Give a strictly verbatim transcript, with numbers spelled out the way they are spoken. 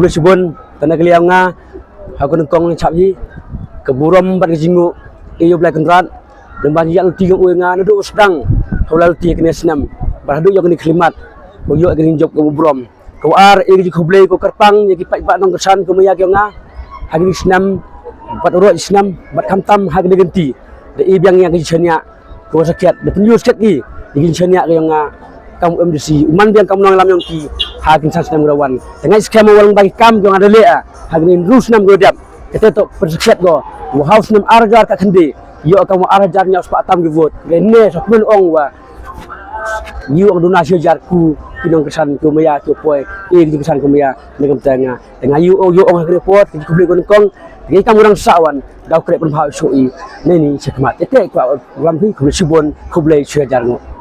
Shibun, tang na ka liang nga, ha ka nyngkong chap hi, ka burom bad ka jingnguh, ïa u Blei Kynrad, lem bad ïa lynti jong u ïa nga, naduh u sdang, ha u la lynti kane snem, bad haduh ïa kane khyllipmat, u ïoh ïa ka jingjop ka burom. Ka ar, ïa ka jingkhublei, ka kyrpang, ïa ki paidbah nongkyrshan, ka maya ka jong nga, ha kane snem, bad u roi snem, bad khamtam, ha kane ka lynti, da i biang ïa ka jingshaniah, ka wa sakhiat, da pynïoh sakhiat ki, ïa ka jingshaniah ka jong nga, kam u M D C, u man biang kam u nongïalam jong ki, ha kin san snem ka wan. Te nga ngeit skhem u wa long ba ki kam jong nga da leh, ha kane hynriew snem ka dep, kata toh pynsakhiat ko, wa ha u snem ar hajar khatkhyndai, ïoh kam u ar hajar hynñiew spah tam ki vote, kane sa kmen ong wa, ïoh ong duna shi hajar ku, ki nongkyrshan ki maya ki poi, eh ki nongkyrshan ki maya, ne kam ta nga. Te nga ïoh ong, ïoh ong ha ka report, ki khublei ko nyngkong, ki kam u rang sa wan, da u khreh pynbha u shu i, ne ni shi khmat. Ete kwa lam hi, khublei shibun, khublei shi hajar nguh.